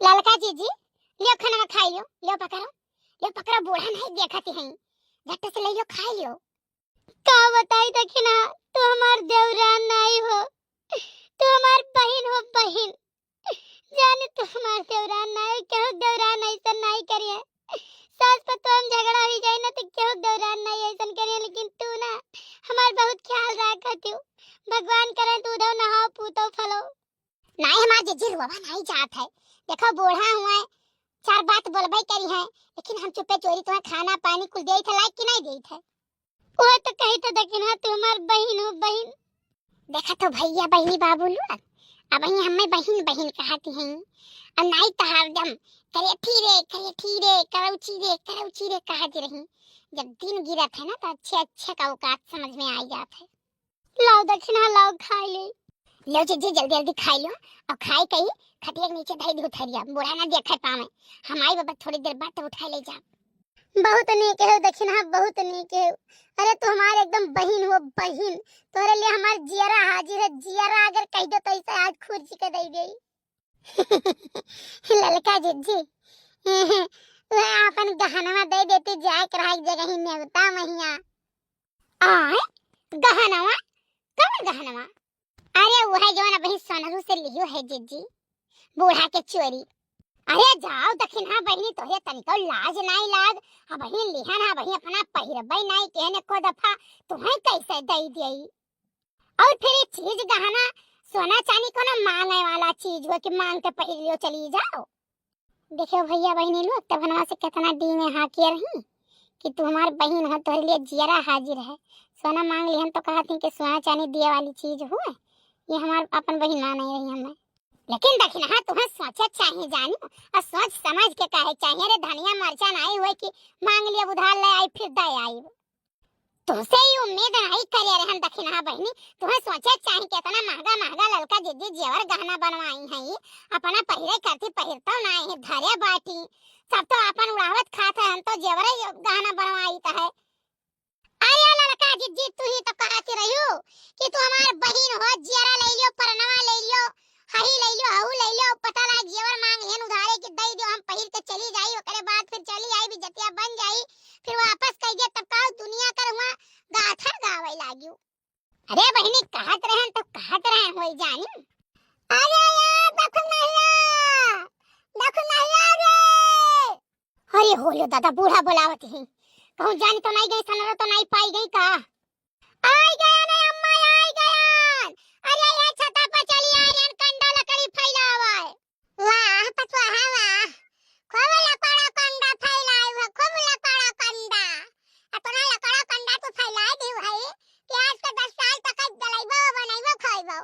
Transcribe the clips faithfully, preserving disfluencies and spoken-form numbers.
ललका जीजी, लियो खाना खाई लियो, लियो पकड़ो, लियो पकड़ो, बूढ़ा नहीं देखत हैं, झट से ले लियो, खाई लियो। का बताई दखिना, तू हमार देवरान नाई हो, तू हमार बहिन हो, बहिन। जाने तू हमार देवरान नाई, केहू देवरान ऐसन नाई करिए। सास पतोह में झगड़ा हो जाए ना तो केहू देवरान नाई ऐसन करिए, लेकिन तू ना हमार बहुत ख्याल रखत हो। भगवान करे तू उधव नहाओ पूतो फलो। नाई हमार जीजी रुआवा नाई जात है। देखो बूढ़ा हुआ है, चार बात बोलबे करी है, लेकिन हम चुपे चोरी तुम्हें खाना पानी कुल देत है, लायक कि नाई देत है? वो तो कही तो दखिना, तू हमार बहिन हो, बहिन। देखा तो भैया, बहिनी, बाबू लोग, अब ही हमें बहिन बहिन कहती हैं। अब नाई तो हरदम करे ठीक रे, करे ठीक रे, करौची रे, करौची रे कहती रही। जब दिन गिरत है ना तो अच्छे अच्छे का औकात समझ में आई जात है। लाओ दखिना, लाओ खाई ले। लो जीजी, जल्दी जल्दी खाई लो। और खाई कही खटिया के नीचे धई दियो थरिया, बूढ़ा ना देखे पावे। हम आई बाबा थोड़ी देर बाद तब उठा ले जा। बहुत नीक है दखिना, बहुत नीक है। अरे तू हमारे एकदम बहिन हो, बहिन। तोरे लिए हमार जियरा हाजिर है, जियरा अगर कह दो तो ऐसे आज खुर्जी के दे गई। ललका जीजी, वह अपन गहनवा दे देती, जाए के रहा एक जगह ही नेवता महिया। आय, गहनवा? कौन गहनवा? अरे वह जौन अबही सोनरू से लियो है जीजी, बूढ़ा के चोरी। अरे जाओ दखिना बहिनी, तोहे तनिको लाज नाई लाग। अबही लिहन है, अबही अपना पहिरबे नाई केहने को दफा, तुम्हें कैसे दे दियई? और फिर ये चीज गहना सोना चांदी कोनो मांगे वाला चीज हो कि मांग के पहिर लियो चली जाओ। देखियो भैया बहिनी लोग, तब हनवा से कितना डींगे हाँकिए रही कि तू हमार बहिन हो, तोहरे लिए जियरा हाजिर है। सोना मांग लिहन तो कहत ही कि सोना चांदी दिए वाली चीज हुए, ये हमार अपन बहिन माने रही हमें। लेकिन दखिना तुम्हें सोचे चाहिए जानी, और सोच समझ के कहे चाहिए। अरे धनिया मरचा नाई हुए कि मांग लिया उधार ले आई फिर दे आई। तुमसे ही उम्मीद नहीं करे रहन दखिना बहिनी, तुम्हें सोचे चाही कितना महंगा महंगा ललका जीजी जेवर गहना बनवाई है, अपना पहिरे करती पहिरतो नहीं है, धरे बाटी, सब तो अपन उड़ावत खात है, हम तो जेवरे गहना बनवाई तो है। अरे ललका जीजी, तू ही तो कहती रहियो कि तू हमार बहिन हो, जियरा ले लियो, परनवा ले लियो, हही ले लियो, हऊ ले लियो, पता ना जेवर मांग हेन उधारे कि दई दियो, हम पहिर के चली जाई, ओकरे बाद फिर चली आई, भी जतिया बन जाई, फिर वापस कह दिया, तब का दुनिया कर हुआ गाथा गावे लागियो। अरे बहिनी, कहत रहन तो कहत रहन होई जानी। अरे यार, दखुनहिया, दखुनहिया रे। अरे होलो दादा, बूढ़ा बोलावत ही। कहूँ जानी तो नहीं गई, सनरा तो नहीं पाई गई का? आई गया ना अम्मा, आई गया। अरे ये छता पर चली आई रहन, कंडा लकड़ी फैलावा है। वाह पतोहा वाह, खूब लकड़ा कंडा फैलाए हो, खूब लकड़ा कंडा। अपना लकड़ा कंडा तो फैलाए दी भाई कि आज के दस साल तक गलैबो बनैबो खाइबो।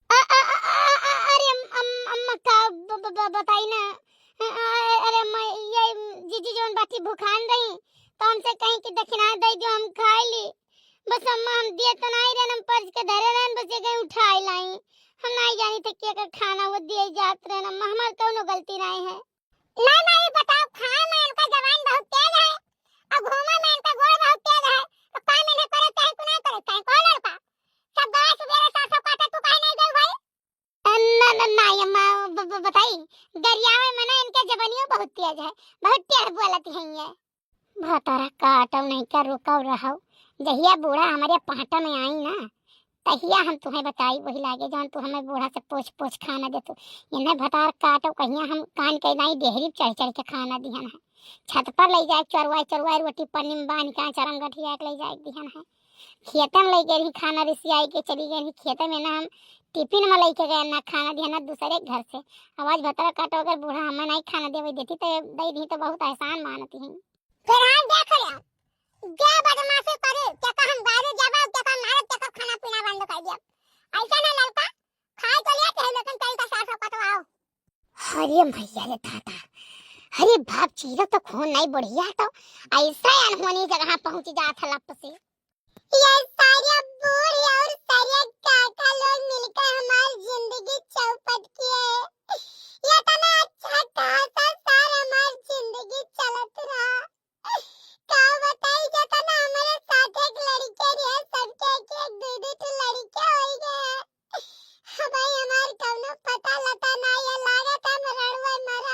अ, अ, अ, अ, अ, अरे अम-, अम-, अम्मा का ब-, ब-, ब-, बताई ना। अ, अ, अरे अम्मा, ये जीजी जौन बाटी भुखान रही, तो हमसे कहीं कि दखिना दे दो, हम खाए ली। बस अम्मा, हम दिए तो नहीं रहन, हम पर्ज के धरे रहन, बस ये गए उठाए लाई। हम नहीं जानी थे कि एकर खाना वो दिए जात रहन अम्मा, हमार कौनो गलती नहीं है। नहीं, नहीं, बताओ, खाए में इनका जबान बहुत तेज है और घूमे में इनका गोड़ बहुत तेज है, तो काम इन्हें करे चाहे कि नहीं करे चाहे, कौन लड़का? सब गए सुबेरे सरसों काटे, तू काहे नहीं गई भाई? अ, न, न, नहीं अम्मा, ब-, ब-, बताई, गरियावे में ना इनके जबनियो बहुत तेज है, बहुत तेज बोलत है ये। भतारा काटो नहीं का रुकव रहव, जहिया बूढ़ा हमरे पहाटा में आई ना, तहिया हम तुम्हें बताई वही लागे जौन तू हमें बूढ़ा से पूछ पूछ खाना देतू। इन्हें भतार काटो कहिया हम कान के नाई डेहरी चढ़ चढ़ के खाना दिहन है। छत पर ले जाए चरवाए चरवाए रोटी पन्नी में बांध के चरम गठिया के ले जाए दिहन है। खेते में ले गए रही खाना रिसियाई के चली गए रही खेते में ना हम टिफिन में लेके गए ना खाना दिहन ना दूसरे के घर से। आवाज भतार काटो अगर बूढ़ा हमें नहीं खाना देवे देती तो दे दी तो बहुत एहसान मानती हैं। फिर हम देख ले, जे बदमाशी करी, तेका हम गाड़ी देबा, तेका मारब, तेका खाना पीना बंद कर दिया। ऐसा ना ललका, खाए तो लिया चाहे लेकिन तेरी का सास को कटवाओ। अरे मैया रे दादा, अरे बाप चीरो तो खून नहीं बढ़िया तो ऐसा अनहोनी जगह पहुंच जात है लप से। ये सारे बूढ़ और सारे काका लोग मिलकर हमारी जिंदगी चौपट किए। ये इतना अच्छा खासा सार हमारी जिंदगी चलत रहा। का बताई, जतना हमरे साथे के लड़के रहे, सबके एक एक, दुई दुई ठो लड़के होई गए। भाई, हमार कौनो पता लता ना ये, लागत हम रड़ुआ मरा।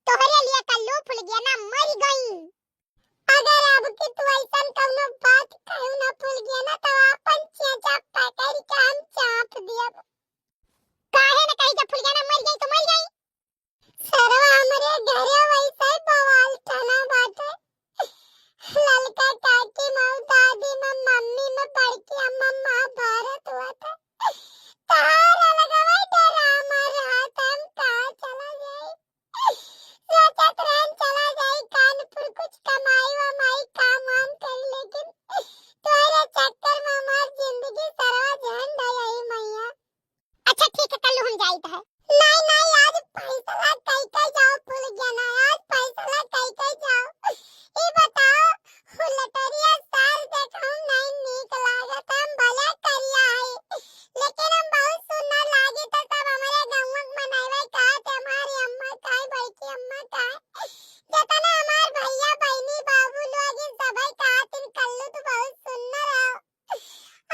तोहरे लिए कल्लू फुलगेना मर गई। अगर अब की तू ऐसन कौनो बात कहू ना फुलगेना, तो आपन चेचा पकड़ के हम चाप दियब। काहे न कही, जब फुलगेना मर गई तो मर गई। सरवा हमरे घरे वैसे ही बवाल ठना बाटे। ललका काकी मऊ, दादी मऊ, मम्मी मऊ, बड़की अम्मा, महाभारत हुआ था। तहार अलगवा डरामा रहा था, हम कहाँ चला जाई? सोचत रहन चला जाई कानपुर, कुछ कमाई वमाई काम वाम करी, लेकिन तोरे चक्कर में हमार जिंदगी सरवा झंड है यही मैया। अच्छा ठीक है, कल हम जाइत है। नहीं, नहीं, आज फैसला कई के जाओ फुलगेना, आज फैसला कई के जाओ। ई बताओ, लटोरिया सार देखहु नहीं नीक लागत, हम भले करिया है, लेकिन हम बहुत सुंदर लागी तो सब हमारे गौवा के मनैवे कहत हमारी अम्मा काहे, बड़की अम्मा काहे, जतना हमार भैया बहनी बाबू लोग इन सबै कहत इन कल्लू तू बहुत सुंदर हो।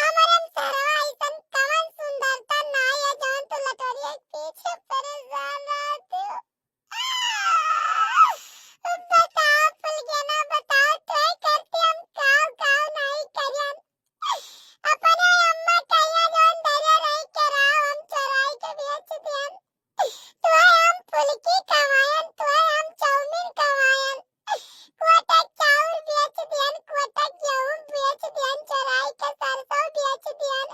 हमरे में सरवा अइसन कवन सुंदरता नाई है, जौन तू लटोरिया के पीछे परेशान रहत हो। बताओ फुलगेना, बताओ, तोय करती हम काव काव नाई करियन। अपने अम्मा कहिया जौन धरे रही के राव हम चोराई के बेच दियन। तोय हम फुलकी कमायन, तोय हम चाउमीन कमायन। कोटक चाउर बेच दियन, कोटक गेहूं बेच दियन, चोराई के सरसों बेच दियन।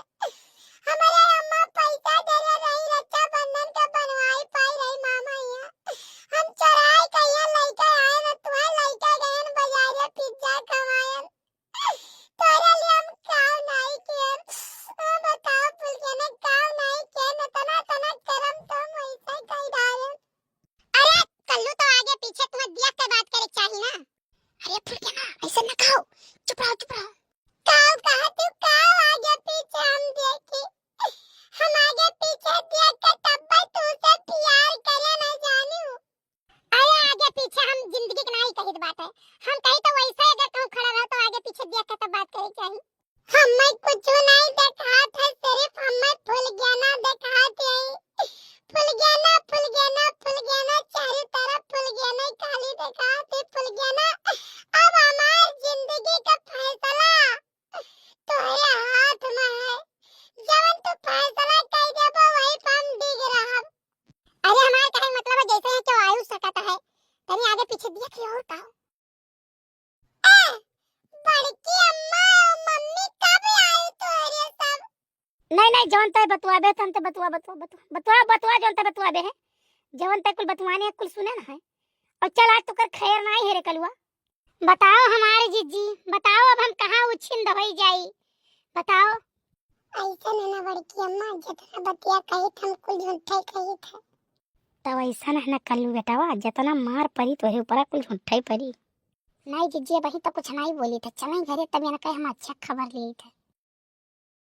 हमरे अम्मा पैसा देले रही रक्षाबंधन के बनवाई पाई रही मामा हियां। हम चोराई के हियां लइके आयन, तुहे लइके गयन बाजारे पिज्जा खवायन। तोरे लिए हम काव नाई कियन। ओ बताओ फुलगेना काव नाई कियन, इतना तना करम तो हम वैसे कई डारे। अरे कल्लू तो आगे पीछे तुम्हें देख के बात करे चाही ना। अरे फुलगेना, ऐसे न कहो, चुप रहो, चुप रहो। काव कहा तू, काव आगे पीछे हम देखी? हम आगे पीछे देख के तब्बे तू से प्यार करे न जानी। अरे आगे पीछे हम जिंदगी के नाई कहित बात है, हम कही तो वैसे अगर कहूँ खड़ा रहो तो आगे पीछे देख के तब बात करे चाही। हमें कुछ नहीं देखात है, सिर्फ हमें फुलगेना देखात है। फुलगेना, फुलगेना, फुलगेना, चारों तरफ फुलगेना ही खाली देखात है। फुलगेना, अब हमार जिंदगी का फैसला तोहरे हाथ में है। जवन तू फैसला कर देबो, वही पे हम डिग रहब। अरे हमार कहे मतलब है, जैसे है कि आयु सकत है, तनी आगे पीछे देख लो और का। ए, बड़की अम्मा और मम्मी कब आई तोहरे सब? नहीं, नहीं, जवन तय बतुआबे, तन ते बतुआ, बतुआ, बतुआ, बतुआ, बतुआ, जवन तय बतुआबे है, जवन तय कुल बतुआने है, कुल सुने ना है। और चल, आज तो कर खैर नहीं है रे कलुआ। बताओ हमारे जिज्जी, बताओ अब हम कहाँ उछिंद होई जाई, बताओ। ऐसा है ना बड़की अम्मा, जितना बतिया कही थे हम कुल झूठे कही थे। तब ऐसा है ना कल्लू बेटावा, जितना मार परी तोहरे ऊपर कुल झूठे परी। नहीं जिज्जी, अबही तो कुछ नहीं बोली थे, चले घरे तब यहाँ कहे हम अच्छा खबर लिए थे।